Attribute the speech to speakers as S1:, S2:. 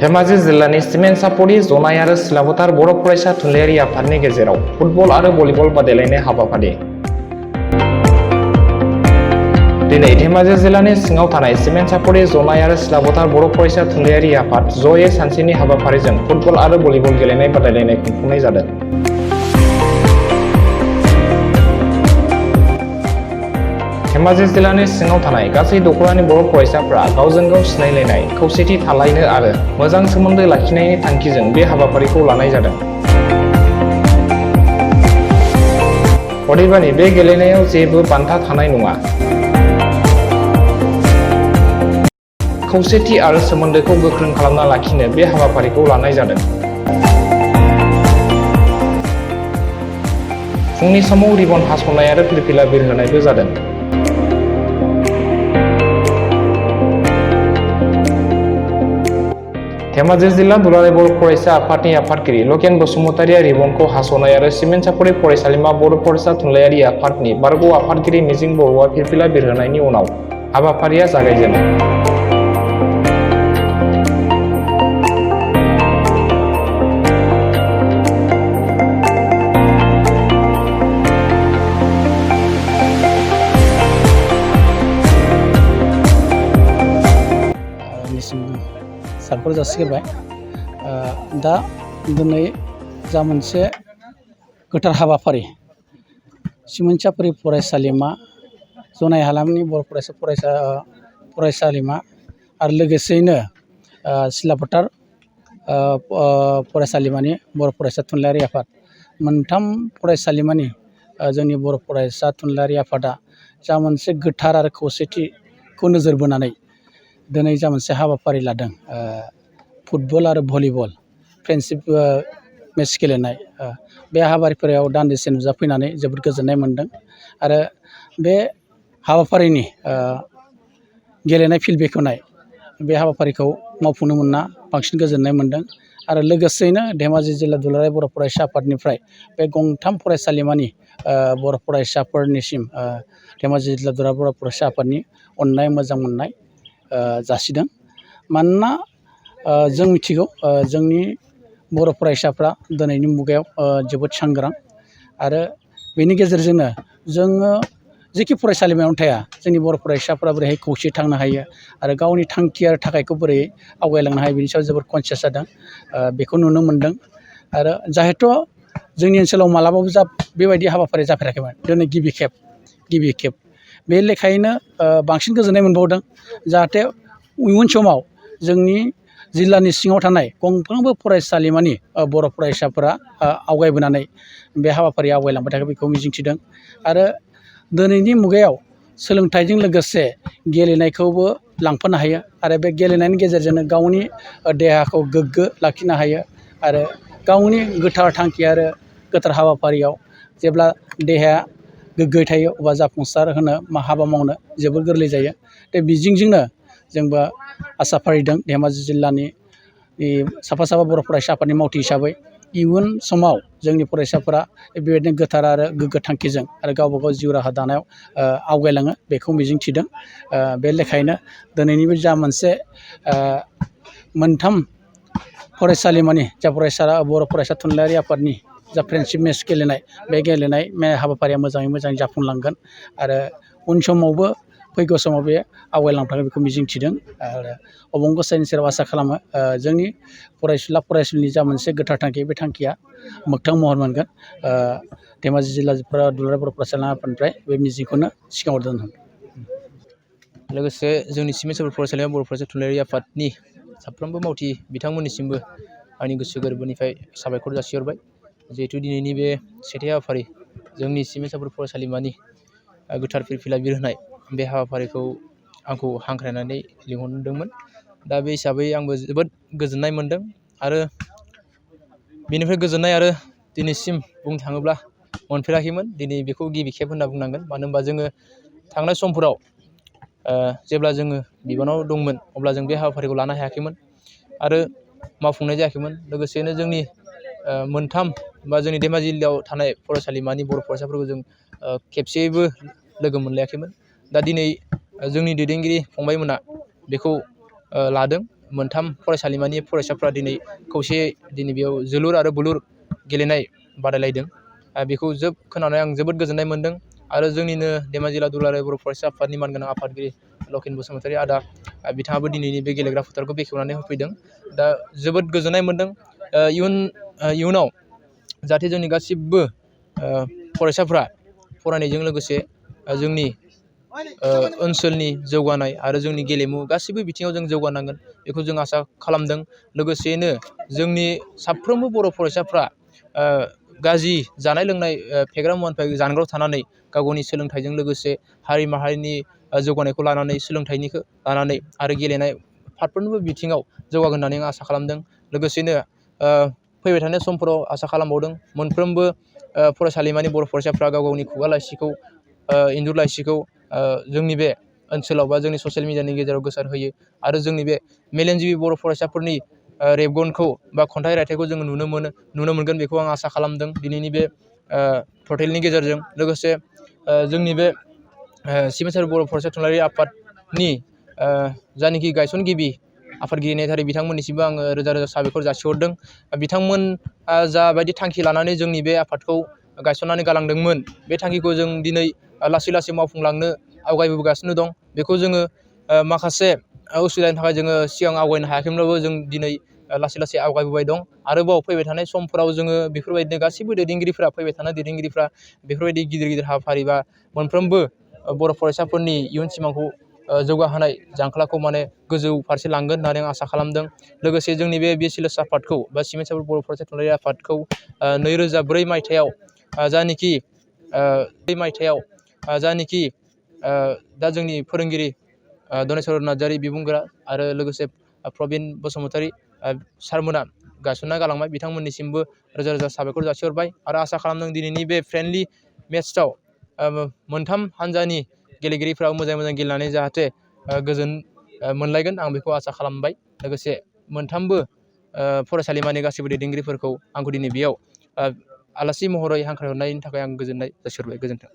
S1: धेमाजि जिल्लानि सिमेन्ट सापरि जनाय आरो सिलाफोथार बर' फरायसा थुनलाइयारि आफादनि गेजेराव फुटबल आरो भलिबल बादायलायनाय हाबाफारि। दिनै धेमाजि जिल्लानि सिङाव थानाय सिमेन्ट सापरि जनाय आरो सिलाफोथार बर' फरायसा थुनलाइयारि आफाद जयै सानसेनि हाबाफारिजों फुटबल आरो भलिबल गेलेनाय बादायलायनाय खुंफुंनाय जादों। धेमाजि जिल्लानि सिङाव थानाय गासै दख'रानि बर' फरायसाफ्रा गावजों गाव सिनायलायनाय, खौसेथि थालायनो आरो मोजां सोमोन्दो लाखिनायनि थांखिजों बे हाबाफारिखौ लानाय जादों। अदेबानि बे गेलेनायाव जेबो बान्था थानाय नङा। खौसेथि आरो सोमोन्दोखौ गोख्रों खालामना लाखिनो बे हाबाफारिखौ लानाय जादों। फुंनि समाव रिबन हास'नाय आरो फिरफिला बिरहोनायबो जादों। धेमाजि जिल्ला दुलाराय बर' फरायसा आफादनि आफादगिरि लकेन बसुमतारिया रिबनखौ हास'नाय आरो सिमेन्ट सापरि फरायसालिमा बर' फरायसा थुनलाइयारि आफादनि बारग' आफादगिरि मिजिं बर'आ फिरफिला बिरहोनायनि उनाव हाबाफारिया जागायजेनो।
S2: सारफोर जासिगोरबाय दा दिनै जा मोनसे गोथार हाबाफारि सिमेन्ट सापरि फरायसालिमा जनाय हालामनि बर' फरायसालिमा आरो लोगोसेयैनो सिलाफोथार फरायसालिमानि बर' फरायसा थुनलाइयारि आफाद मोनथाम फरायसालिमानि जोंनि बर' फरायसा थुनलाइयारि आफादा जा मोनसे गोथार आरो खौसेथिखौ नोजोर बोनानै दिनै जा मोनसे हाबाफारि लादों फुटबल आरो भलिबल फ्रेन्डशिप मेच गेलेनाय बे हाबाफारियाव दान्दिसे नुजाफैनानै जोबोद गोजोननाय मोन्दों आरो बे हाबाफारिनि गेलेनाय फिल्ड बेखेवनाय बे हाबाफारिखौ मावफुंनो मोनना बांसिन गोजोननाय मोन्दों आरो लोगोसेयैनो धेमाजि जिल्ला दुलाराय बर' फरायसा आफादनिफ्राय बे गंथाम फरायसालिमानि बर' फरायसाफोरनिसिम धेमाजि जिल्ला दुलाराय बर' फरायसा आफादनि अननाय मोजां मोननाय जासिदों। मानोना जों मिथिगौ जोंनि बर' फरायसाफ्रा दिनैनि मुगायाव जोबोद सांग्रां आरो बेनि गेजेरजोंनो जोङो जेखि फरायसालिमायावनो थाया जोंनि बर' फरायसाफ्रा बोरैहाय खौसे थांनो हायो आरो गावनि थांखि आरो थाखायखौ बोरै आवगायलांनो हायो बेनि सायाव जोबोद कनसियास जादों बेखौ नुनो मोन्दों आरो जाहेथु जोंनि ओनसोलाव मालाबाबो बेबायदि हाबाफारि जाफेराखैमोन दिनै गिबि खेब बे लेखायैनो बांसिन गोजोननाय मोनबावदों जाहाथे इयुन समाव जोंनि जिल्लानि सिङाव थानाय गंफ्रोमबो फरायसालिमानि बर' फरायसाफोरा आवगायबोनानै बे हाबाफारिया आवगायलांबाय थागोन बेखौ मिजिंथिदों आरो दिनैनि मुगायाव सोलोंथाइजों लोगोसे गेलेनायखौबो लांफानो हायो आरो बे गेलेनायनि गेजेरजोंनो गावनि देहाखौ गोग्गो लाखिनो हायो आरो गावनि गोथार थांखि आरो गोथार हाबाफारियाव जेब्ला देहाया गोग्गोयै थायो अब्ला जाफुंसार होनो हाबा मावनो जोबोर गोरलै जायो बे बिजिंजोंनो जोंबो आसा फारिदों धेमाजि जिल्लानि साफा बर' फरायसा आफादनि मावथि हिसाबै इयुन समाव जोंनि फरायसाफोरा बेबायदिनो गोथार आरो गोग्गो थांखिजों आरो गावबा गाव जिउ राहा दानायाव आवगायलाङो बेखौ मिजिंथिदों बे लेखायैनो दिनैनि बे जा मोनसे मोनथाम फरायसालिमानि जा बर' फरायसा थुनलाइयारि आफादनि जा फ्रेन्डशिप मेच गेलेनाय बे गेलेनाय हाबाफारिया मोजाङै जाफुंलांगोन आरो उन समावबो फैगौ समाव बे आवगायलांथागोन बेखौ मिजिंथिदों आरो अबं गसाइनि सेराव आसा खालामो जोंनि फरायसुलिनि जा मोनसे गोथार थांखि बे थांखिया मोगथां महर मोनगोन धेमाजि जिल्ला दुलाराय बर' फरायसालिमा आफादनिफ्राय बे मिजिंखौनो सिगाङाव दोनदों।
S3: लोगोसे जोंनि सिमेन्ट सापरि फरायसालिमा बर' फरायसा थुनलाइयारि आफादनि साफ्रोमबो मावथि बिथांमोननिसिमबो आंनि गोसो गोरबोनिफ्राय साबायखर जासिहरबाय जिहेथु दिनैनि बे सेथि हाबाफारि जोंनि सिमेन्ट सापरि फरायसालिमानि गोथार फिरफिला बिरहोनाय बे हाबाफारिखौ आंखौ हांख्रायनानै लिंहरदोंमोन दा बे हिसाबै आंबो जोबोद गोजोननाय मोन्दों आरो बेनिफ्राय गोजोननाय आरो दिनैसिम बुंनो थाङोब्ला मोनफेराखैमोन दिनै बेखौ गिबि खेब होनना बुंनांगोन मानो होनबा जोङो थांनाय समफोराव जेब्ला जोङो बिबानाव दंमोन अब्ला जों बे हाबाफारिखौ लानो हायाखैमोन आरो मावफुंनाय जायाखैमोन लोगोसेनो जोंनि मोनथाम बा जोंनि धेमाजि जिल्लायाव थानाय फरायसालिमानि बर' फरायसाफोरखौ जों खेबसेयैबो लोगो मोनलायाखैमोन दा दिनै जोंनि दैदेनगिरि फंबायमोना बेखौ लादों मोनथाम फरायसालिमानि फरायसाफ्रा दिनै खौसेयै दिनै बेयाव जोलुर आरो बुलुर गेलेनाय बादायलायदों। बेखौ खोनानानै आं जोबोद गोजोननाय मोन्दों आरो जोंनिनो धेमाजि जिल्ला दुलाराय बर' फरायसा आफादनि मानगोनां आफादगिरि लकेन बसुमतारी आदा बिथाङाबो दिनैनि बे गेलेग्रा फोथारखौ बेखेवनानै होफैदों। दा जोबोद गोजोननाय मोन्दों। इयुनाव जाहाथे जोंनि गासिबो फरायसाफ्रा फरायनायजों लोगोसे जोंनि ओनसोलनि जौगानाय आरो जोंनि गेलेमु गासैबो बिथिङाव जों जौगानांगोन बेखौ जों आसा खालामदों। लोगोसेयैनो जोंनि साफ्रोमबो बर' फरायसाफ्रा गाज्रि जानाय लोंनाय फेग्रा मुवानिफ्राय जानगाराव थानानै गाव गावनि सोलोंथाइजों लोगोसे हारि माहारिनि जौगानायखौ लानानै सोलोंथाइनिखौ लानानै आरो गेलेनाय फारफ्रोमबो बिथिङाव जौगागोन होननानै आं आसा खालामदों। लोगोसेनो फैबाय थानाय समफोराव आसा खालामबावदों मोनफ्रोमबो फरायसालिमानि बर' फरायसाफ्रा गाव गावनि खुगा लाइसिखौ इन्जुर लाइसिखौ जोंनि बे ओनसोलाव बा जोंनि ससियेल मिडियानि गेजेराव गोसारहोयो आरो जोंनि बे मेलेमजिबि बर' फरायसाफोरनि रेबगनखौ बा खन्थाइ रायथाइखौ जोङो नुनो मोनगोन बेखौ आं आसा खालामदों दिनैनि बे पर्टेलनि गेजेरजों। लोगोसे जोंनि बे सिमेन्ट बर' फरायसा थुनलाइयारि आफादनि जायनोखि गायसनगिरि आफादगिरि नेहाथारि बिथांमोननिसिमबो आङो रोजा रोजा साबायखर जासिहरदों। बिथांमोन जाबायदि थांखि लानानै जोंनि बे आफादखौ गायसननानै गालांदोंमोन बे थांखिखौ जों दिनै लासै लासै मावफुंलांनो आवगायबोगासिनो दं। बेखौ जोङो माखासे उसुबिदानि थाखाय जोङो सिगां आवगायनो हायाखैमोनब्लाबो जों दिनै लासै लासै आवगायबोबाय दं। आरोबाव फैबाय थानाय समफोराव जोङो बेफोरबायदिनो गासैबो फैबाय थानाय दैदेनगिरिफ्रा बेफोरबायदि गिदिर गिदिर हाबाफारि बा मोनफ्रोमबो बर' फरायसाफोरनि इयुन सिमांखौ जौगाहोनाय जांख्लाखौ माने गोजौ फारसे लांगोन होननानै आं आसा खालामदों। लोगोसे जोंनि बे Bsls आफादखौ बा सिमेन्ट बर' फरायसा थुनलाइयारि आफादखौ 2004 मायथाइयाव जानिखि दा जोंनि फोरोंगिरि दनेस्वर नार्जारि बिबुंगोरा आरो लोगोसे प्रबिन बसुमतारी सारमोना गायसनना गालांबाय बिथांमोननिसिमबो रोजा रोजा साबायखर जासिहरबाय आरो आसा खालामदों दिनैनि बे फ्रेन्डलि मेट्सआव मोनथाम हान्जानि गेलेगिरिफ्रा मोजां मोजां गेलेनानै जाहाथे गोजोन मोनलायगोन आं बेखौ आसा खालामबाय। लोगोसे मोनथामबो फरायसालिमानि गासैबो दैदेनगिरिफोरखौ आंखौ दिनै बेयाव आलासि महरै हांख्रायहरनायनि थाखाय आं गोजोननाय जासिहरबाय। गोजोन्थों।